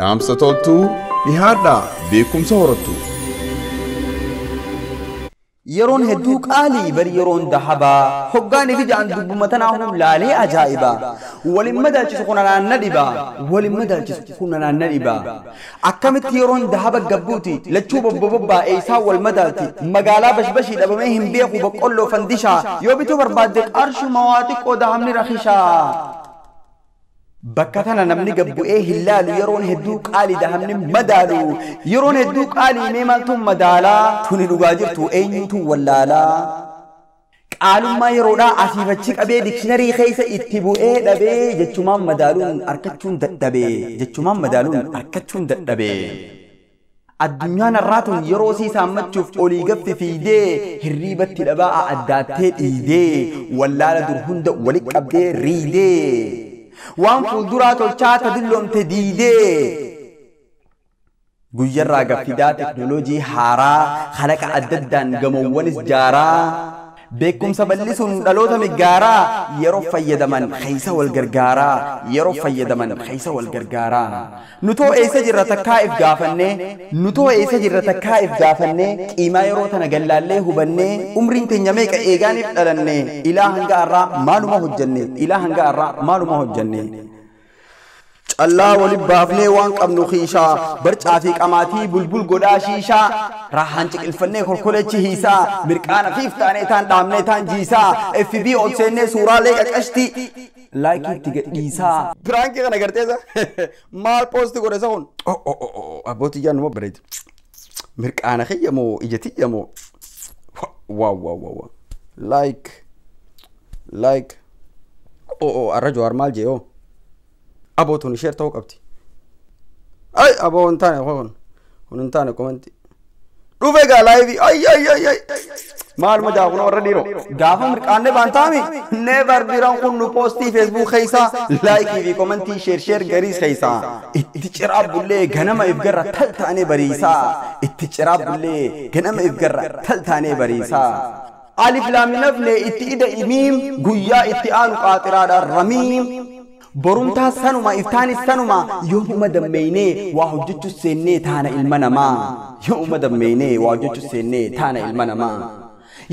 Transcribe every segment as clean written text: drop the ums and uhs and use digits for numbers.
Dhaamsa toltuu dhihaadhaa beekumsa horattu. Yeroon hedduu qaalii bari yeroon dahabaa hoggaanii fi ja'an dubbuma tanaa laalee ajaa'ibaa walin madaalchisu kun anaan na dhibaa walin madaalchisu kun anaan na dhibaa akkamitti yeroon dahaba gabbuuti lachuu bobbobbaa eessaa wal madaalti magaalaa bashbashii dhabamee hin beeku boqqolloo fandishaa yoo bituu barbaadde qarshuma waa xiqqoo dahabni rakishaa. Bakka tana namni gabbu'ee hin laalu yeroon hedduu qaalii dahabni madaalu yeroon hedduu qaalii mee maaltu madaalaa tuni dhugaa jirtu eenyutu wallaalaa qaalummaa yeroodhaa asiifachi qabee dikshiinarii keessa itti bu'ee dhabee jechumaan madaaluun argachuun dadhabee jechumaan madaaluun argachuun dadhabee. Addunyaan har'aa tun yeroo sii saammachuuf olii gaffi fiidee hirriibatti dhabaa addaattee dhiidee wallaala dur hunda walitti qabdee riidee. Waan fuulduraa tolchaa tadulloomte diidee guyyarraa gaffidaa teknooloojii haaraa kalaqa adda addaan gamoowwanis jaaraa beekumsa bal'isuun dhaloota miggaaraa yeroo fayyadaman keessa wal gargaaraa yeroo fayyadaman keessa wal gargaaraa nutoo eessa jirra takkaa if gaafannee nutoo eessa jirra takkaa if gaafannee qiimaa yeroo tana gallaallee hubannee umriin teenya meeqa eegaaniif dhalanne ilaa hanga har'aa maaluma hojjenne ilaa hanga har'aa maaluma hojjenne. Callaa waliin baafnee waan qabnu kiishaa barcaa fi qamaatii bulbul godhaa shiishaa raahaan ciqilfannee kolkolechi hiisaa mirqaana fiiftaanee taan dhaabnee taan jiisaa FB ol seennee suuraalee qaqashti laayikii itti gadhiisaa. Piraankii kana garteessa maal poosti godhe isa kun abbootii ijaan numa bareedi mirqaana kiyya moo ija tiyya moo waaw waaw waaw laayik laayik arra Jawaar maal jee hoo. Aboo tun ishee ta'uu qabdi. Ay aboo hin taane kun hin taane komanti. Dhufe gaa laayivii ay ay ay ay maaluma jaa kun warra dhiiroo gaafa mirqaanne baantaami never biraan kun nu poostii feesbuuk keessaa laayikii fi komantii sheer sheer gariis keessaa itti ciraa bullee ganama if garra tal taanee bariisaa itti ciraa bullee ganama if garra tal taanee bariisaa. Alif laam nafne itti ida imiim guyyaa itti aanu qaaxiraadhaan ramiim. Borumtaa sanuma iftaanis sanuma yoomuma dammeeynee waa hojjechuu seennee taana ilma namaa yoomuma dammeeynee waa hojjechuu seennee taana ilma namaa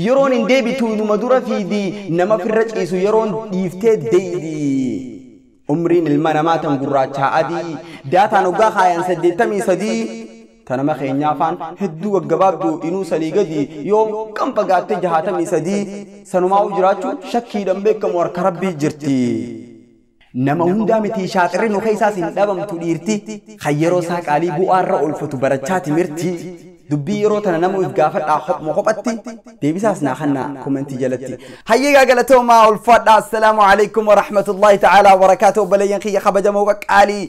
yeroon hin deebitu numa dura fiidi nama firra ciisu yeroon dhiiftee deeydi umriin ilma namaa tan gurraachaa adii daataan hoggaa kaayan 83 tanama keenyaa afaan hedduu gaggabaabdu inuu sanii gadi yoo kam fagaatte 63 sanumaa jiraachuun shakkiidhaan beekamu harka rabbii jirti. Nama hundaa miti shaaxirri nu keessaas hin dhabamtu dhiirti kan yeroo isaa qaalii bu'aarra oolfatu barachaati mirti dubbii yeroo tana nama if gaafadhaa kophuma kophatti deebisaas naa kannaa komentii jalatti. Hayyee galatoomaa ulfaadhaa assalaamu alaikum wa rahmatullahi ta'ala wa barakaatuhu obboleeyyan kiyya kabajamoo qaqqaalii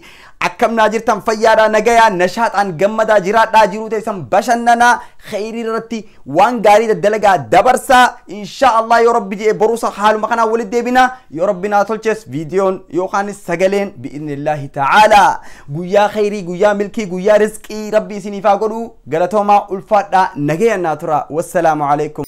akkamnaa jirtan fayyaadhaa nagayaa nashaaxaan gammadaa jiraadhaa jiruu teessan bashannanaa khayrii irratti waan gaarii daddalagaa dabarsaa insha Allah yoo rabbi jedhe boruusa haaluma kanaa walitti deebina yoo rabbi naa tolches viidiyoon yookaan sagaleen bi'idhnillaahi ta'aalaa guyyaa khayrii guyyaa milkii guyyaa rizqii rabbi isiniif haa godhu galatoomaa ulfaadhaa nagayaan naa tura wassalaamu alaikum.